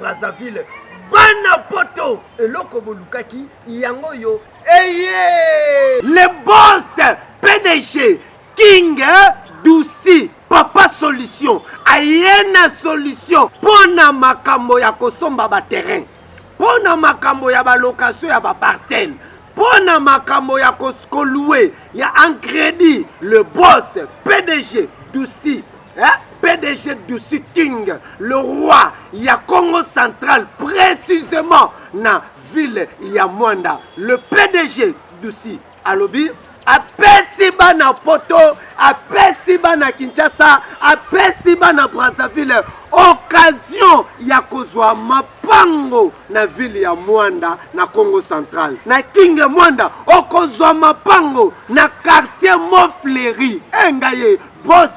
Brazzaville, bana poto, eloko bolukaki yango oyo eye. Le boss PDG King Dusi Papa Solution aye na solution mpo na makambo ya kosomba baterrain, mpo na makambo ya balocation ya baparcelle, mpo na makambo ya koloue ya en crédit. Le boss PDG Dusi, eh? PDG Dusi King, le roi ya Congo Central, précisément na ville ya Mwanda. Le PDG Dusi alobi apesi bana poto, apesi bana Kinshasa, apesi bana Brazzaville occasion ya kozwa mapango na ville ya Mwanda na Congo Central. Na King Mwanda okozwa mapango na quartier Montfleury. Engaye boss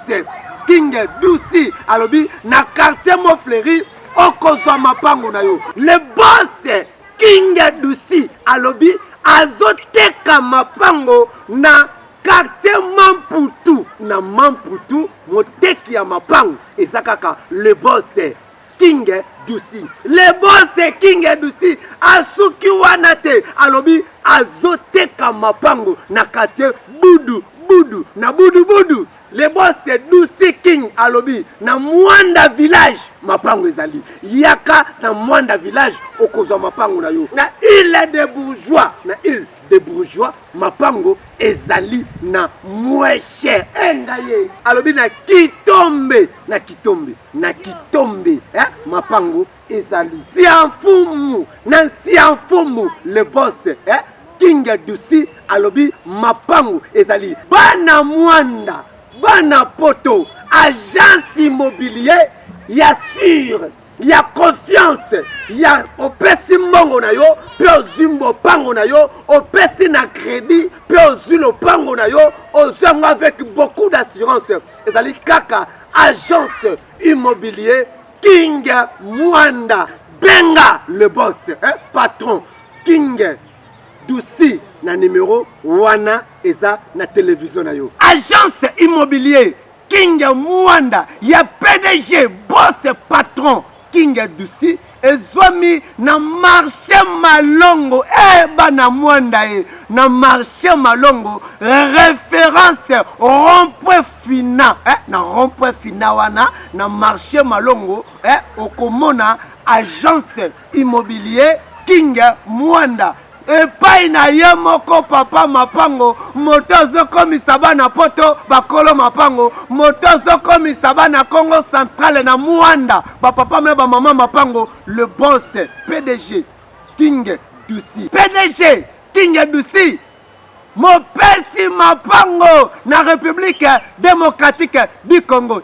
King Dusi alobi na quartier Montfleury okozwa mapango na yo. Le boss King Dusi alobi azoteka mapango na quartier Mamputu. Na Mamputu moteki ya mapango eza kaka le boss King Dusi. Le boss King Dusi asuki wana te, alobi azoteka mapango na quartier Budu Budu, na Budu Budu. Le boss Dusi King alobi na Mwanda village mapango ezali, yaka na Mwanda village okozwa mapango na yo. Na ile de bourgeois, na ile de bourgeois mapango ezali na mweshe. Engaye alobi na Kitombe, na Kitombe, na Kitombe eh, mapango ezali. Siamfumu na Siamfumu, le boss eh, King Dusi alobi mapango ezali. Bana Mwanda, bana poto, agence immobilier ya sur ya confiance, ya opesi mbongo na yo mpe ozwi lopango na yo, opesi na crédit mpe ozwi lopango na yo, ozwi yango avec beaucoup d'assurance. Ezali kaka agence immobilier King Mwanda. Benga le boss, eh, patron King Dusi na numero wana eza na télévision na yo. Agence immobilier King Mwanda ya PDG boss patron King Dusi ezwami na marché Malongo. Eh, bana Mwanda ye na marché Malongo, référence rond-point Fina, eh, na rond-point Fina wana na marché Malongo, eh, okomona agence immobilier King Mwanda epai na ye moko papa mapango. Moto azokomisa bana poto bakolo mapango, moto azokomisa bana Congo Centrale na Mwanda bapapa me bamama mapango. Le boss PDG King Dusi, PDG King Dusi mopesi mapango na République démocratique du Congo.